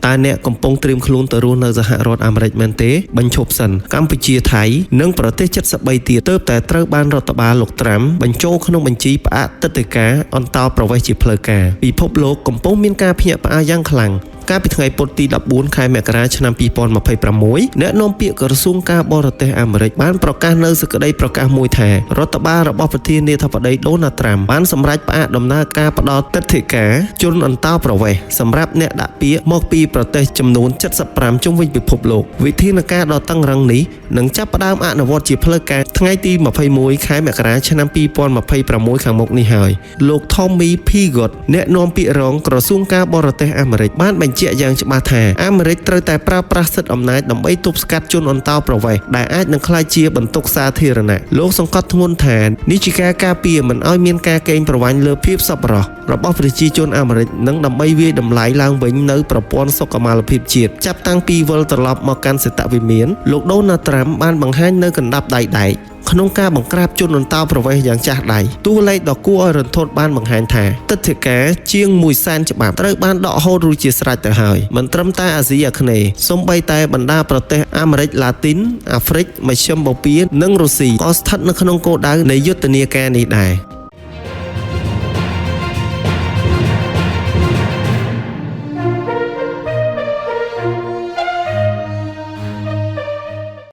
តើអ្នកកំពុងត្រៀមខ្លួនទៅរស់នៅសហរដ្ឋអាមេរិកមែនទេបញ្ឈប់សិនកម្ពុជាថៃនិងប្រទេស73ទៀតទើបតែត្រូវបានរដ្ឋបាលលោកត្រាំបញ្ចូលក្នុងបញ្ជីផ្អាកទិដ្ឋាការអន្តោប្រវេសន៍ជាផ្លូវការពិភពលោកកំពុងមានការភ្ញាក់ផ្អើលយ៉ាងខ្លាំងកាលពីថ្ងៃពុធទី14ខែមករាឆ្នាំ2026អ្នកនាំពាក្យក្រសួងការបរទេសអាមេរិកបានប្រកាសនៅសេចក្តីប្រកាសមួយថារដ្ឋបាលរបស់ប្រធានាធិបតីដូណាល់ត្រាំបានសម្រេចផ្អាកដំណើរការផ្ដល់ទិដ្ឋាការជនអន្តោប្រវេសន៍សម្រាប់អ្នកដាក់ពាក្យមកពីប្រទេសចំនួន75ជុំវិញពិភពលោកវិធានការដ៏តឹងរ៉ឹងនេះនឹងចាប់ផ្ដើមអនុវត្តជាផ្លូវការថ្ងៃទី21ខែមករាឆ្នាំ2026ខាងមុខនេះហើយលោក Tommy Pigott អ្នកនាំពាក្យរងក្រសួងការបរទេសអាមេរិកបានបញ្ជាក់យ៉ាងច្បាស់ថាអាមេរិកត្រូវតែប្រើប្រាស់សិទ្ធិអំណាចដើម្បីទប់ស្កាត់ជនអន្តោប្រវេសន៍ដែលអាចនឹងក្លាយជាបន្ទុកសាធារណៈលោកសង្កត់ធ្ងន់ថានេះជាការការពារមិនឲ្យមានការកេងប្រវ័ញ្ចលើភាពសប្បុរសរបស់ប្រជាជនអាមេរិកនិងដើម្បីវាយតម្លៃឡើងវិញនៅប្រព័ន្ធសុខុមាលភាពជាតិចាប់តាំងពីវិលត្រឡប់មកកាន់សេតវិមានលោកដូណាល់ត្រាំបានបង្ហាញនៅកណ្ដាប់ដៃដែកក្នុងការបង្ក្រាបជនអន្តោប្រវេសន៍យ៉ាងចាស់ដៃតួលេខដ៏គួរឲ្យរន្ធត់បានបង្ហាញថាទិដ្ឋាការជាង1សែនច្បាប់ត្រូវបានដកហូតរួចជាស្រេចទៅហើយមិនត្រឹមតែអាស៊ីអាគ្នេយ៍សូម្បីតែបណ្ដាប្រទេសអាមេរិកឡាទីនអាហ្វ្រិកមជ្ឈិមបូព៌ានិងរុស្ស៊ីក៏ស្ថិតនៅក្នុងគោលដៅនៃយុទ្ធនាការនេះដែរ។